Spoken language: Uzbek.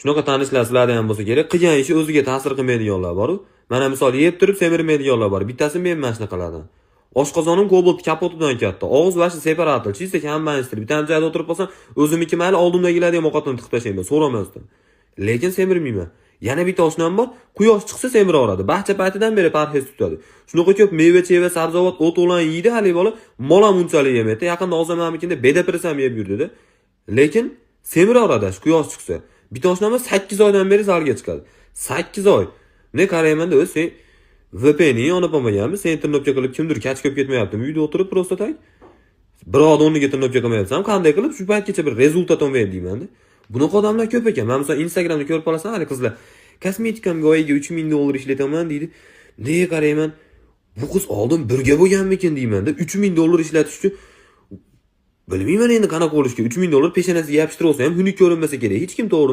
Shunaqa tanishlar sizlarda ham bo'lsa kerak. Qilgan ishi o'ziga ta'sir qilmaydiganlar bor. Mana misol, yeb turib semirmaydiganlar bor. Bittasi men mana shunaqalardan. Oshqozonim Cobalt kapotidan katta. Og'iz vashi separator, чисто kombaynstr. Bitta joyda o'tirib qolsam, o'zimniki mayli, oldimdagilarni ham ovqatini tiqib tashlayman, so'ramasdan. Lekin semirmayman. Yana bitta oshnam bor, quyosh chiqsa semiraveradi. Bachcha paytidan beri parhez tutadi. Shunaqa ko'p meva-cheva, sabzavot, o't o'lan yeydi haligi bola, mol ham unchalik yemaydi. Yaqinda ozamamikinda beda ham yeb yurdida. Lekin semiraveradi shu quyosh chiqsa. Bitta oshnam 8 oydan beri zalga chiqadi. 8 oy. Ne qaraymanda, o'zi sen VPNing yonib olmaganmi? Sen тренировка qilib kimdir качка bo'lib ketmayaptimi? Uyda o'tirib просто так. Birovni o'rniga тренировка qilmayapsan, qanday qilib shu paytgacha bir результат olmaydi deymanda. Bunaqa odamlar ko'p ekan. Men misol Instagramda ko'rib qolasan, hali qizlar kosmetikamga oyiga 3000 dollar ishlataman deydi. Nega qarayman? Bu qiz oldin birga bo'lganmikin deymanda. 3000 dollar ishlatish uchun bilmayman endi qanaqa bo'lishga. 3000 dollar peshonasiga yopishtirib olsa ham xunuk ko'rinmasa kerak. Hech kim, to'g'rimi?